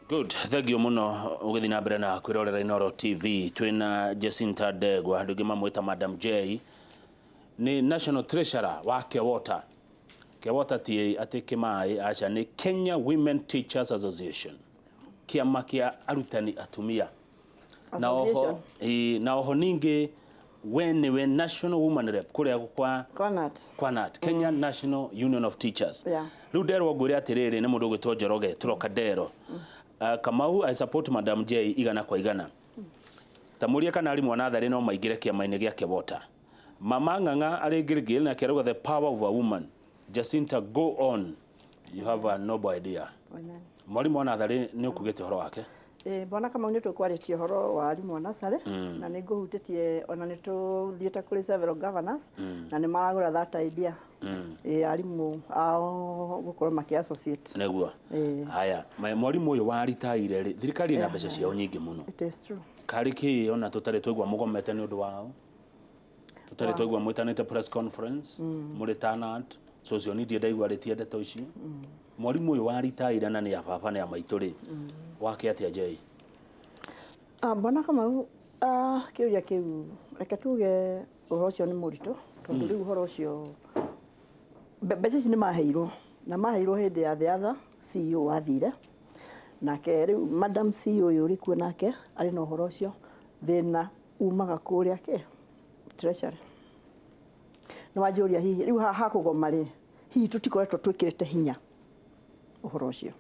Good, thank you muno ũgĩthiĩ na mbere na kwĩrorera Inooro TV. Twĩna Jacinta Ndegwa, andũ aingĩ mamwĩta Madam J, nĩ National Treasurer wa KEWOTA. KEWOTA ti atĩ kĩmaĩ, aca, nĩ Kenya Women Teachers Association, kĩama kĩa arutani atumia. Na oho, Association. ĩĩ, na oho ningĩ we nĩwe National Woman Rep kũrĩa kwa Kwanat. Kwanat, Kenya National Union of Teachers. Rĩu nderwo ngwĩre atĩrĩrĩ, nĩ mũndũ ũgwĩtwo Njoroge Trocadero. Kamau, I support Madam J 100%. Ta mũrie kana arimũ a natharĩ no maingĩre kĩama-inĩ gĩa KEWOTA. Mama Ng'ang'a arĩ Gilgil nake arauga the power of a woman. Jacinta, go on. You have a noble idea. Amen. Mwarimũ wa natharĩ nĩ ũkugĩte ũhoro wake. Ĩĩ, Bwana Kamau, nĩ tũkwarĩtie ũhoro wa arimũ a nursery na nĩ ngũhutĩtie ona nĩ tũthiĩte kũrĩ several governors na nĩ maragũra that idea. Ĩĩ, arimũ ao gũkorwo makĩ associate. Nĩguo. Haya, mwarimũ ũyũ wa ritaire rĩ, thirikari ĩna mbeca ciao nyingĩ mũno. It is true. Karĩ kĩ ona tũtarĩ twaigua mũgomete nĩ ũndũ wao? Tũtarĩ twaigua mwĩtanĩte press conference mũrĩ tanat social media, ndaigua arĩtie ndeto icio. Mwarimũ ũyũ wa ritaire na nĩ a baba nĩ a maitũ rĩ, wake atĩa, Jay? Ah, Bwana Kamau, kĩũria kĩu, reke tuge ũhoro ũcio nĩ mũritũ tondũ rĩu ũhoro ũcio mbeca ici nĩ maheirwo na maheirwo hĩndĩ ya the other CEO wathire, nake rĩu Madam CEO ũyũ ũrĩ kuo nake arĩ na ũhoro ũcio. Thĩna umaga kũrĩa kĩ treasury. Nĩ wanjũria hihi rĩu haha hakũgoma rĩ, hihi tũtikoretwo twĩkĩrĩte hinya ũhoro ũcio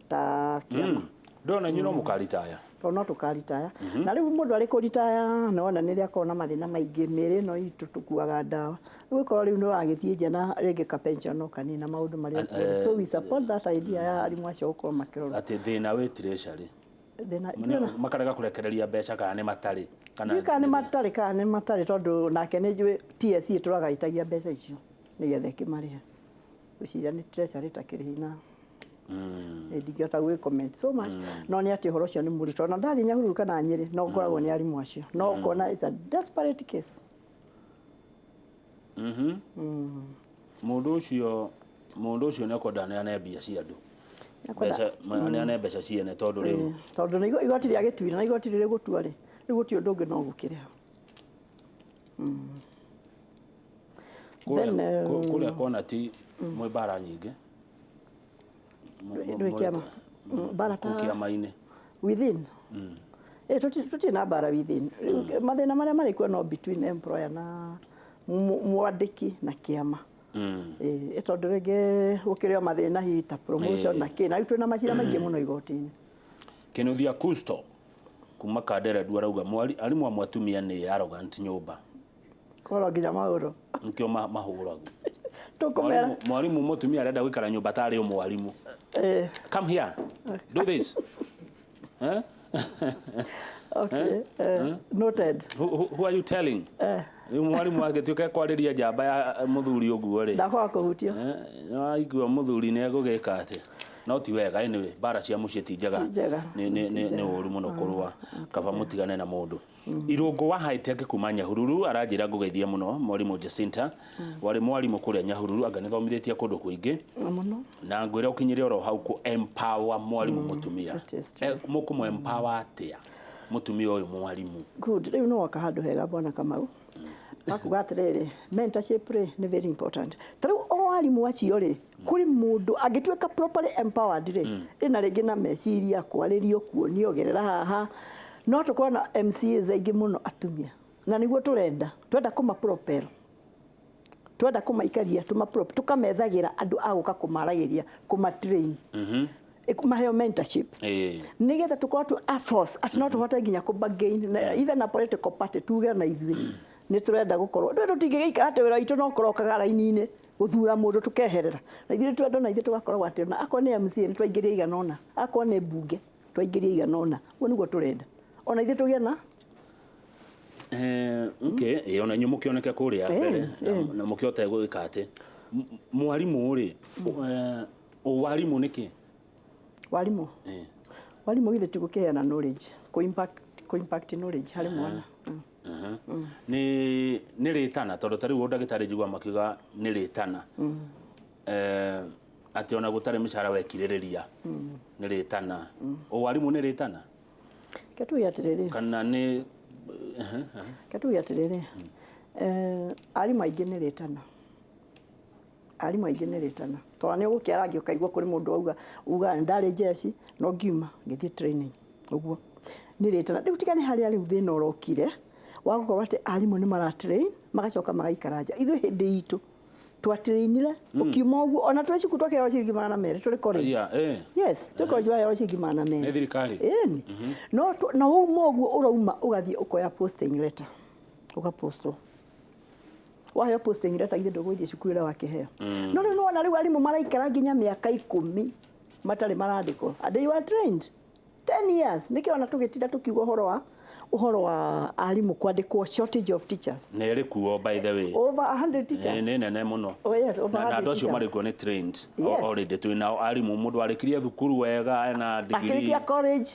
ta kĩama. Ndona inyuĩ no mũkaritaya. Tondũ no tũkaritaya na rĩu mũndũ arĩ kũritaya nĩwona nĩ rĩ akorwo na mathĩna maingĩ. Mĩĩrĩ ĩno itũ tũkuaga ndawa, rĩu ĩkorwo rĩu nĩ ũragĩthiĩ nja na rĩngĩ ka pension no kanini na maũndũ marĩa kuo. So we support that idea ya arimũ acio gũkorwo makĩrorwo. Atĩ thĩna wĩ treasury? Thĩna Makarega kũrekereria mbeca kana nĩ matarĩ kana? Ndiũĩ kana nĩ matarĩ kana nĩ matarĩ, tondũ nake nĩ njũĩ TSC ĩtũraga ĩtagia mbeca icio nĩgetha ĩkĩmarĩhe. Gwĩciria nĩ treasury ĩtakĩrĩhi na ndingĩhota gwĩ comment so much, no nĩ atĩ ũhoro ũcio nĩ mũritũ. Ona ndathiĩ Nyahururu kana Nyĩrĩ no ngoragwo nĩ arimũ acio, no ũkona it's a desperate case. Mũndũ ũcio nĩ akwenda aneane mbia cia andũ, mbeca, aneane mbeca ciene, tondũ rĩu Tondũ nĩ igoti rĩa gĩtuire na igoti rĩrĩ gũtua rĩ, rĩu gũtirĩ ũndũ ũngĩ no gũkĩrĩha. Kũrĩa Then, kũrĩa kona ti mwĩ mbara nyingĩ Ndwĩ kĩama. Mbara ta kũu kĩama-inĩ? Within? Ĩ, tũtirĩ na mbara within. Rĩu mathĩna marĩa marĩ kuo no between employer na mwandĩki na kĩama. Ĩ, tondũ rĩngĩ gũkĩrĩ o mathĩna hihi ta promotion na kĩ, na rĩu twĩna macira maingĩ mũno igoti-inĩ. Kinuthia Kusto kuma Kandere ndu arauga arimũ amwe atumia nĩ arrogant nyũmba. Korwo nginya maũndũ Nĩkĩo mahũragwo. Tũkũmera Mwarimũ mũtumia arenda gũikara nyũmba tarĩ o mwarimũ. "Come here, do this." Eh? Okay, noted. Who are you telling? Rĩu mwarimũ angĩtuĩka kwarĩria njamba ya mũthuri ũguo rĩ, Ndakwaga kũhutio. Nĩwaigua mũthuri nĩ egũgĩka atĩ no ti wega. Anyway, mbara cia mũciĩ ti njega. Ti njega. Nĩ Ti nĩ njega. ũru mũno kũrũa, kaba mũtigane na mũndũ. Irũngũ wa High-Tech kuma Nyahururu aranjĩra ngũgeithie mũno mwarimũ Jacinta, warĩ mwarimũ kũrĩa Nyahururu, anga nĩthomithĩtie kũndũ kũingĩ Mũno. Na ngwĩra ũkinyĩre oro hau kũ empower mwarimũ mũtumia. It is true. Mũkũmũ empower atĩa mũtumia ũyũ mwarimũ? Good, rĩu nĩ woka handũ hega, Bwana Kamau. Wakuga atĩrĩrĩ, mentorship rĩ nĩ very important. Ta rĩu o arimũ acio rĩ, kũrĩ mũndũ angĩtuĩka properly empowered rĩ, ĩna rĩngĩ na meciria kwarĩrio, kuonio gerera haha, no tũkorwo na MCAs aingĩ mũno atumia, na nĩguo tũrenda, twenda kũma propel, twenda kũmaikaria, tũkamethagĩra andũ a gũka kũmaragĩria, kũmatrain, maheo mentorship, nĩgetha tũkorwo tu a force atĩ no tũhote nginya kũ bargain na even a political party tuge na ithuĩ nĩ tũrenda gũkorwo ndũ tũtingĩgĩikara atĩ wĩra witũ no kũrokaga raini-inĩ gũthura mũndũ tũkeherera. Na ithuĩ twenda na ithuĩ tũgakoragwo atĩ ona akorwo nĩ MCA nĩ twaingĩria igana ũna, akorwo nĩ mbunge twaingĩria igana ũna. Ũguo nĩguo tũrenda ona ithuĩ tũgĩe na Okay, ĩ ona inyuĩ mũkĩoneke kũrĩa mbere na mũkĩhote gwĩka atĩ mwarimũ rĩ, ũwarimũ nĩ kĩ? Warimũ? Warimũ githĩ ti gũkĩheana knowledge, kũ impact knowledge harĩ mwana. Nĩ rĩtana, tondũ ta rĩu ũndagĩtarĩ njiguaga makiuga nĩ rĩtana. Atĩ ona gũtarĩ mĩcara wekirĩrĩria nĩ rĩtana. Ũwarimũ nĩ rĩtana Ke tuge atĩrĩrĩ, kana nĩ ke tuge atĩrĩrĩ, arimũ aingĩ nĩ rĩtana, arimũ aingĩ nĩ rĩtana, tondũ nĩ ũgũkĩarangia ũkaigua kũrĩ mũndũ auga uga ndarĩ njeci no ngiuma ngĩthiĩ training, ũguo nĩ rĩtana. Rĩu tiga nĩ harĩa rĩu thĩna ũrokire wa gũkorwo atĩ arimũ nĩ maratrain magacoka magaikara nja. Ithuĩ hĩndĩ itũ twatrainire ũkiuma ũguo, ona twĩ cukuru twakĩheo ciringi 200 tũrĩ college. Yes, twĩ college waheo ciringi 200. Nĩ thirikari. Ĩni no na wauma ũguo ũrauma ũgathiĩ ũkoya posting letter, ũgapostwo. Waheo posting letter, githĩ ndũgũthiĩ cukuru ĩrĩa wakĩheo? No rĩu nĩwona rĩu arimũ maraikara nginya mĩaka 10 matarĩ marandĩkwo, and they were trained 10 years. Nĩkĩo ona tũgĩtinda tũkiuga ũhoro wa arimũ kwandĩkwo, shortage of teachers. Nĩ ĩrĩ kuo, by the way. Over 100 teachers. Nĩ nene mũno. Oh yes, over Na 100 andũ acio teachers. marĩ kuo nĩ trained. Yes. Already twĩ nao arimũ, mũndũ arĩkirie thukuru wega ena degree. Akĩrĩkia college.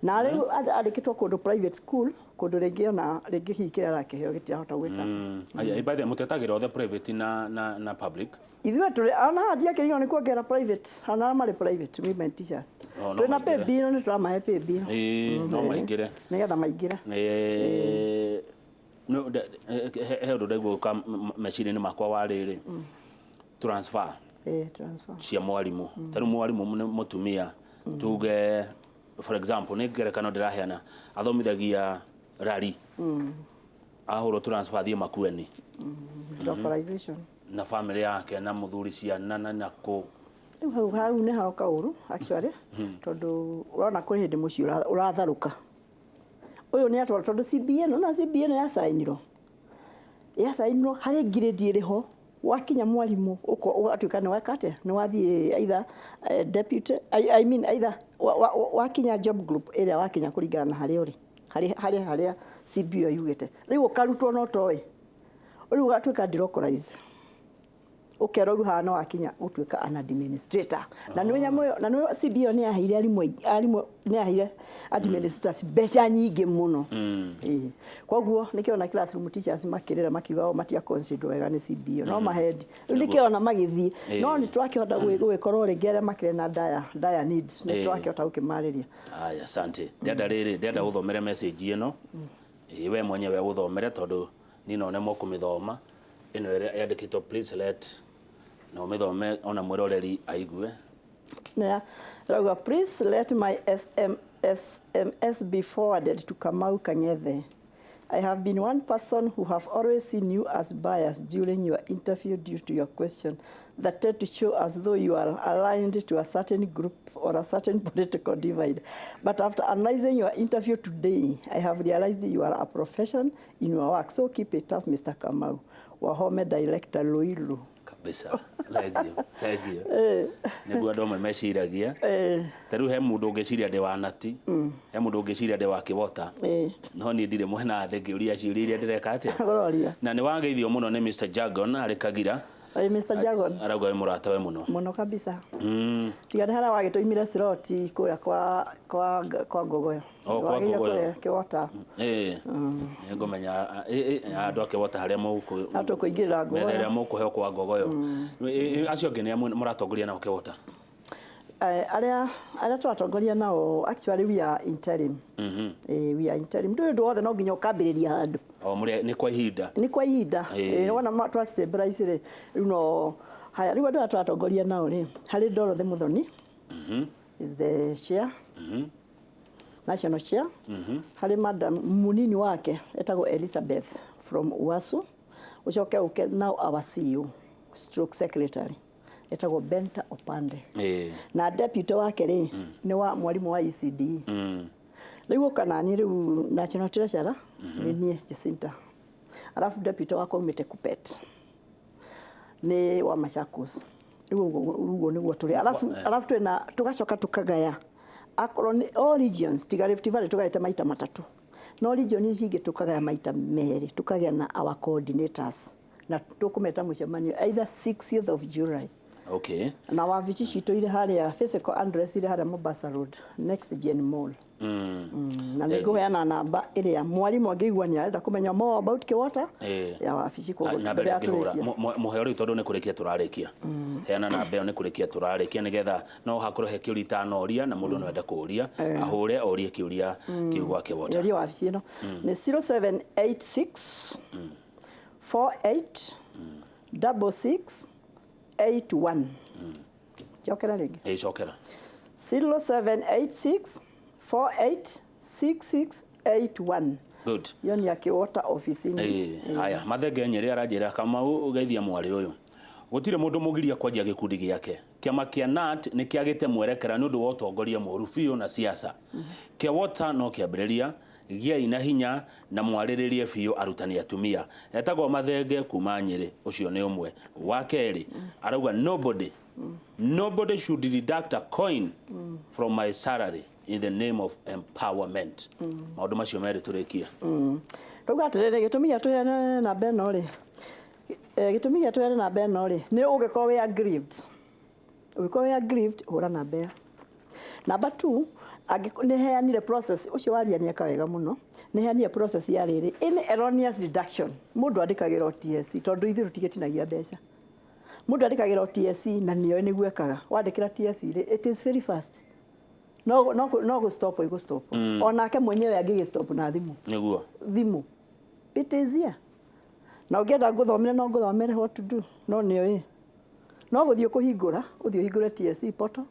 Na rĩu andĩkĩtwo kũndũ private school, kũndũ rĩngĩ ona rĩngĩ hihi kĩrĩa arakĩheo gĩtirahota gwĩka atĩa. Aya, by the way, mũtetagĩra othe private na public? Ithuĩ tũrĩ ona haha ndiakĩrigwo nĩ kuongerera private, ona arĩa marĩ private women teachers. Oh, no Twĩna maingĩre. pay bill, nĩ tũramahe pay bill. Ĩĩ, no maingĩre. Nĩgetha maingĩre. No, he ũndũ ndaigua gũka meciria-inĩ makwa wa rĩrĩ, transfer Transfer. cia mwarimũ. Ta rĩu mwarimũ nĩ mũtumia, tuge for example, nĩ ngerekano ndĩraheana, athomithagia rari, ahũrwo transfer athiĩ Makueni. Localization. Na family yake na mũthuri, ciana na nakũ. Rĩu hau nĩ haroka ũru actually, tondũ ũrona kũrĩ hĩndĩ mũciĩ ũratharũka. Ũyũ nĩ atwara, tondũ CBA no na CBA no yacainirwo harĩ grade ĩrĩ ho, wakinya mwarimũ ũgatuĩka nĩ weka atĩa, nĩ wathiĩ either deputy, I mean either wakinya job group ĩrĩa wakinya kũringana na harĩa ũrĩ, harĩ harĩa CBO yugĩte. Rĩu ũkarutwo no toĩ, rĩu ũgatuĩka delocalized, ũkerwo rĩu haha no wakinya gũtuĩka an administrator, na nĩ nyamũ ĩyo, na nĩ CBO nĩ yaheire arimũ arimũ, nĩ yaheire administrators mbeca nyingĩ mũno. Ĩĩ, koguo nĩkĩo na classroom teachers makĩrĩra makiuga o matia consider wega nĩ CBO no mahendi. Rĩu nĩkĩo ona magĩthiĩ, no nĩ twakĩhota gũgĩkorwo rĩngĩ arĩa makĩrĩ na dire needs nĩ twakĩhota gũkĩmarĩria. Aya, asante. Ndĩrenda rĩrĩ, ndĩrenda gũthomere message ĩno. Ĩĩ, we mwenyewe ũthomere, tondũ niĩ no nemwo kũmĩthoma. Ĩno ĩrĩa yandĩkĩtwo "please let", na ũmĩthome ona mwĩroreri aigue. Yeah. Rauga, "Please let my SMS be forwarded to Kamau Kang'ethe. I have been one person who have always seen you as biased during your interview due to your question that tend to show as though you are aligned to a certain group or a certain political divide. But after analyzing your interview today, I have realized you are a profession in your work. So keep it up, Mr. Kamau. Wahome Director Loilu." Kabisa, thank you, thank you. Nĩguo andũ amwe meciragia. Ta rĩu he mũndũ ũngĩciria ndĩ wa nati, he mũndũ ũngĩciria ndĩ wa kĩwota, no niĩ ndirĩ mwena, ndĩngĩũria ciũria iria ndĩreka atĩa. Ũroria. Na nĩ wageithio mũno nĩ Mr. Jagon arĩ Kagira. Oi, Mr. Jagon. Arauga wĩ mũrata we mũno. Mũno kabisa. Tiga nĩ harĩa wagĩtũimire slot kũrĩa kwa Ngogoyo. Oh, kwa Wagĩrĩire Ngogoyo. kũrĩa Kĩwota. Ĩĩ, nĩngũmenya andũ a Kĩwota harĩa mũkũ Na tũkũingĩrĩra metha ĩrĩa Ngogoyo. mũkũheo kwa Ngogoyo. Acio angĩ nĩ a mũratongoria nao Kĩwota? Arĩa tũratongoria nao, actually we are interim. We are interim. Ndũĩ ũndũ wothe no nginya ũkambĩrĩria handũ. O mũrĩ nĩ kwa ihinda. Nĩ kwa ihinda. Wona twa stabilize rĩ, rĩu no haya, rĩu andũ arĩa tũratongoria nao rĩ, harĩ Dorothy Muthoni is the chair, national chair. Harĩ madam munini wake etagwo Elizabeth from Uasu. Ũcoke ũke now our CEO/secretary etagwo Benta Opande. Na deputy wake rĩ nĩ wa mwarimũ wa ECD. Rĩu ũka nani, rĩu national treasurer nĩ niĩ Jacinta, alafu deputy wakwa umĩte Kupet nĩ wa Machakos. Rĩu ũguo nĩguo tũrĩ. Alafu twĩna tũgacoka tũkagaya akorwo nĩ all regions, tiga Rift Valley tũgaĩte maita matatũ, no region ici ingĩ tũkagaya maita merĩ, tũkagĩa na our coordinators na tũkũmeta mũcemanio either 6th of July. Okay. Na wabici citũ irĩ harĩa, physical address irĩ harĩa Mombasa Road, Next Gen Mall. Na nĩ ngũheana namba ĩrĩa mwarimũ angĩigua nĩ arenda kũmenya more about KEWOTA ya wabici, koguo namba mbere ĩrĩa ya angĩhũra. tũrĩkie. Mũheo rĩu, tondũ nĩ kũrĩkia tũrarĩkia, heana namba ĩyo, nĩ kũrĩkia tũrarĩkia, nĩgetha no hakorwo he kĩũria itanoria na mũndũ no ende kũũria, ahũre orie kĩũria kĩu gwa KEWOTA. Yoria wabici ĩno nĩ 0786 48 66 81. Cokera rĩngĩ. Ĩcokera. 0786 48 66 81. Good. Iyo nĩ ya KEWOTA office-inĩ. Ĩĩ, haya, Mathenge Nyeri aranjĩra, "Kamau, geithia mwarĩ ũyũ. Gũtirĩ mũndũ mũgiria kwanjia gĩkundi gĩake. Kĩama kĩa KNUT nĩ kĩagĩte mwerekera nĩ ũndũ wa ũtongoria mũũru biũ na siasa. KEWOTA no kĩambĩrĩria, gĩai na hinya na mwarĩrĩrie biũ arutani atumia." Etagwo Mathenge kuma Nyĩrĩ. Ũcio nĩ ũmwe. Wa kerĩ arauga, "Nobody, nobody should deduct a coin from my salary in the name of empowerment." Maũndũ macio merĩ tũrĩkie. Rauga atĩrĩrĩ, gĩtũmi gĩa tũheane namba ĩno rĩ, gĩtũmi gĩa tũheane namba ĩno rĩ, nĩ ũngĩkorwo wĩ aggrieved, ũngĩkorwo wĩ aggrieved, hũra namba ĩyo. Namba 2, nĩ heanire process ũcio waria nĩ eka wega mũno, nĩ heanire process ya rĩrĩ, any erroneous deduction, mũndũ andĩkagĩra TSC, tondũ ithuĩ tũtigĩtinagia mbeca, mũndũ andĩkagĩra TSC na nĩoĩ nĩguo ekaga. Wandĩkĩra TSC rĩ, it is very fast, no gũ stop igũ stop, onake mwenyewe angĩgĩ stop na thimũ. Thimũ, it is here, na ũngĩenda ngũthomere no ngũthomere what to do, no nĩoĩ no gũthiĩ kũhingũra, ũthiĩ ũhingũre TSC portal,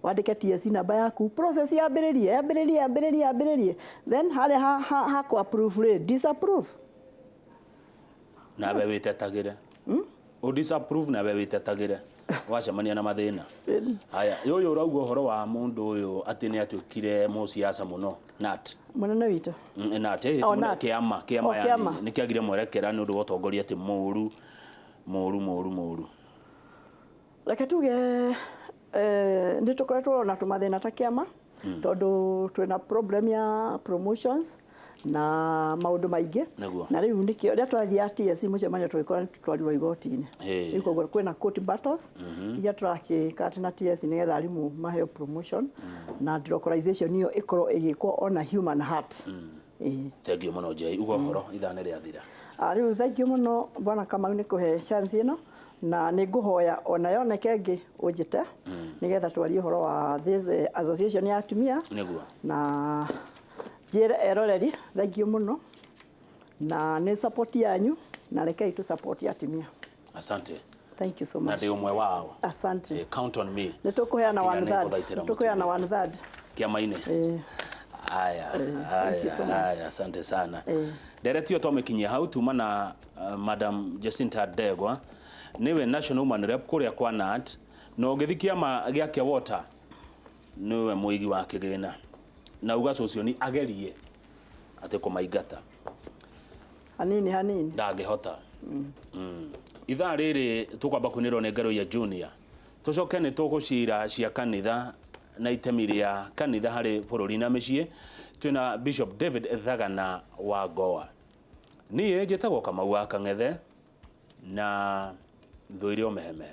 wandĩke TSC namba yaku, process yambĩrĩrie, yambĩrĩrie, yambĩrĩrie, yambĩrĩrie, then harĩa ha kũ approve rĩ, disapprove. Nawe wĩtetagĩre ũ disapprove, nawe wĩtetagĩre wacemania na mathĩna. Haya, ũyũ ũrauga ũhoro wa mũndũ ũyũ atĩ nĩ atuĩkire mũciaca mũno, Nat. Mũnene witũ. Nat, Oh, Nat. Kĩama, kĩama. Oh, Yani kĩama. nĩ kĩagire mwerekera nĩ ũndũ wa ũtongoria atĩ mũru mũru mũru mũru. Reke tuge nĩ tũkoretwo na tũmathĩna ta kĩama, tondũ twĩna problem ya promotions na maũndũ maingĩ. Na rĩu nĩkĩo rĩrĩa twathiĩ TSC mũcemanio, tũgĩkora nĩ tũtwarirwo igoti-inĩ. Rĩu koguo kwĩna court battles iria tũrakĩka atĩ na TSC, nĩgetha arimũ maheo promotion na delocalization ĩyo ĩkorwo ĩgĩkwo ona human heart. Ĩĩ. Thengiũ mũno, Njei. Uga ũhoro, ithaa nĩ rĩathira. Ah, rĩu thank you mũno, bwana Kamau, nĩ kũhe chance ĩno, na nĩ ngũhoya ona yoneke ĩngĩ ũnjĩte, nĩgetha twarie ũhoro wa this association ya atumia. Na njĩre eroreri thank you mũno, na nĩ support yanyu, na rekei tu support atumia. Asante. Thank you so Na much. ndĩ ũmwe wao. Asante. Count on me. Nĩ tũkũheana Akinya one nĩ third. ngũthaitĩra Nĩ tũkũheana mũtumia. one third. Kĩama-inĩ. Haya. Thank you so much. Haya, asante sana. Ndereti ĩyo twamĩkinyia hau. Tuma na Madam Jacinta Ndegwa, nĩwe National Woman Rep kũrĩa kwa KNUT, na ũngĩthi kĩama gĩa KEWOTA nĩwe mũigi wa kĩgĩna, na uga Socioni agerie atĩ kũmaingata. Hanini hanini. Ndangĩhota. Ithaa rĩrĩ tũkwamba kũinĩrwo nĩ Ngaruiya Junior, tũcoke nĩ tũgũcira cia kanitha na itemi rĩa kanitha harĩ bũrũri na mĩciĩ, twĩna Bishop David Thagana wa Goa. Niĩ njĩtagwo Kamau wa Kang'ethe, na thũire o mehemehe.